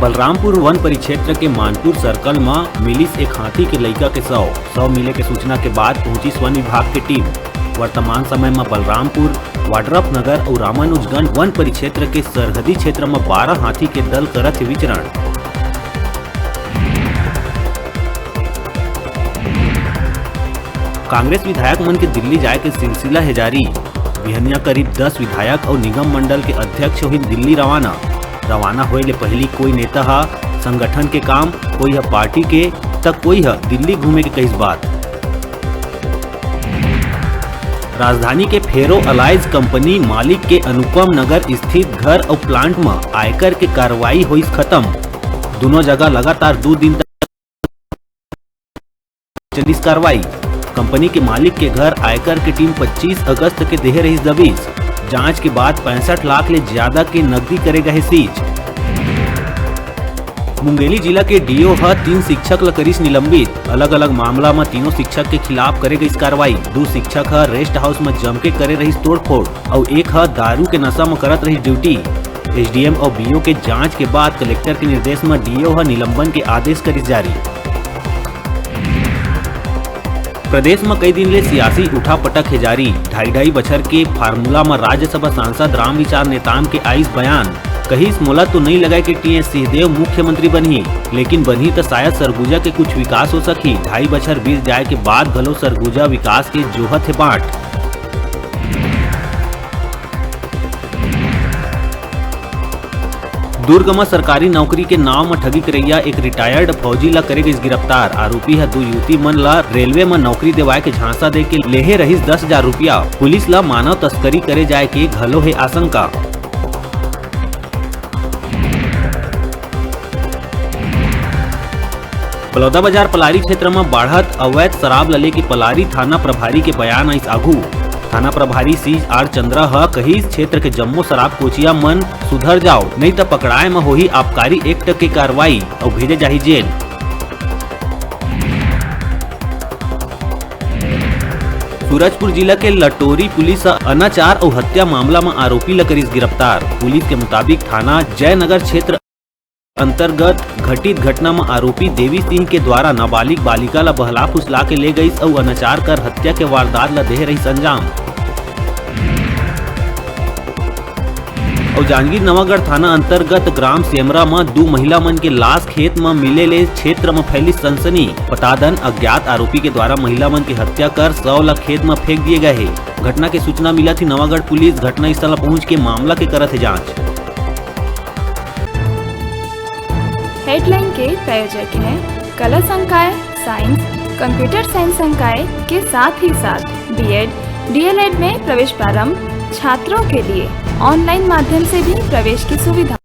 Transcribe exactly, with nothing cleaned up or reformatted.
बलरामपुर वन परिक्षेत्र के मानपुर सर्कल म मिलिस एक हाथी के लइका के शव। शव मिले के सूचना के बाद पहुंचिस वन विभाग के टीम। वर्तमान समय म बलरामपुर, वाड्रफ नगर अउ रामानुजगंज वन परिक्षेत्र के सरहदी क्षेत्र म बारह हाथी के दल करत हे विचरण। कांग्रेस विधायक मन के दिल्ली जाए के सिलसिला हे जारी। बिहनिया करीब दस विधायक अउ निगम मंडल के अध्यक्ष होही दिल्ली रवाना। रवाना होए ले पहिली कोई नेता ह संगठन के काम, कोई ह पार्टी के, त कोई ह दिल्ली घूमे के कहिस बात। राजधानी के फेरो अलाइज कंपनी मालिक के अनुपम नगर स्थित घर अउ प्लांट म आयकर के कार्रवाई होइस खत्म। दुनों जगह लगातार दू दिन तक चलिस कार्रवाई। कंपनी के मालिक के घर आयकर के टीम पच्चीस अगस्त के देहे रहिस दबिश। जांच के बाद पैंसठ लाख ले ज्यादा के नकदी करे गए सीज। मुंगेली जिला के डीओ ह तीन शिक्षक ल करिस निलंबित। अलग-अलग मामला म तीनों शिक्षक के खिलाफ करे गइस कार्रवाई। दू शिक्षक ह रेस्ट हाउस म जमके करे रहिस तोड़फोड़, अउ एक ह दारू के नशा म करत रहिस ड्यूटी। एसडीएम अउ बीओ के जांच के बाद कलेक्टर के निर्देश म डीओ ह निलंबन के आदेश करिस जारी। प्रदेश म कई दिन ले सियासी उठापटक हे जारी। ढाई ढाई बछर के फार्मूला म राज्यसभा सांसद रामविचार नेताम के आइस बयान। कहिस, "मोला तो नइ लगय के टीएस सिंहदेव मुख्यमंत्री बनही, लेकिन बनही त शायद सरगुजा के कुछ विकास हो सकही।" ढाई बछर बीत जाए के बाद घलो सरगुजा विकास के जोहत हे बाट। दुर्ग म सरकारी नौकरी के नांव म ठगी करइया एक रिटायर्ड फौजी ल करे गइस गिरफ्तार। आरोपी ह दू युवती मन ल रेलवे म नौकरी देवाए के झांसा दे के लेहे रहिस दस हजार रुपया। पुलिस ल मानव तस्करी करे जाए के घलो हे आशंका। बलौदाबाजार पलारी क्षेत्र म बाढ़त अवैध शराब ल लेके पलारी थाना प्रभारी के बयान आइस आघू। थाना प्रभारी सीज आर चंद्रा ह कहिस, क्षेत्र के जम्मो शराब कोचिया मन सुधर जाओ, नइ त पकड़ाए म होही आबकारी एक्ट के कार्रवाई अउ भेजे जाही जेल। सूरजपुर जिला के लटोरी पुलिस ह अनाचार अउ हत्या मामला म आरोपी ल करिस गिरफ्तार। पुलिस के मुताबिक थाना जयनगर क्षेत्र अंतर्गत घटित घटना म आरोपी देवी सिंह के द्वारा नाबालिग बालिका ल बहला फुसला के ले गइस अउ अनाचार कर हत्या के वारदात ल देहे रहिस अंजाम। अउ जांजगीर नवागढ़ थाना अंतर्गत ग्राम सेमरा म दू महिला मन के लाश खेत म मिले ले क्षेत्र म फैलिस सनसनी। बता दन, अज्ञात आरोपी के द्वारा महिला मन के हत्या कर शव ल खेत म फेंक दिए गए हे। घटना के सूचना मिलत ही नवागढ़ पुलिस घटना स्थल ल पहुंच के मामला के करत हे जांच। हेडलाइन के प्रायोजक हैं कला संकाय, साइंस, कंप्यूटर साइंस संकाय के साथ ही साथ बीएड, डीएलएड में प्रवेश प्रारंभ, छात्रों के लिए ऑनलाइन माध्यम से भी प्रवेश की सुविधा।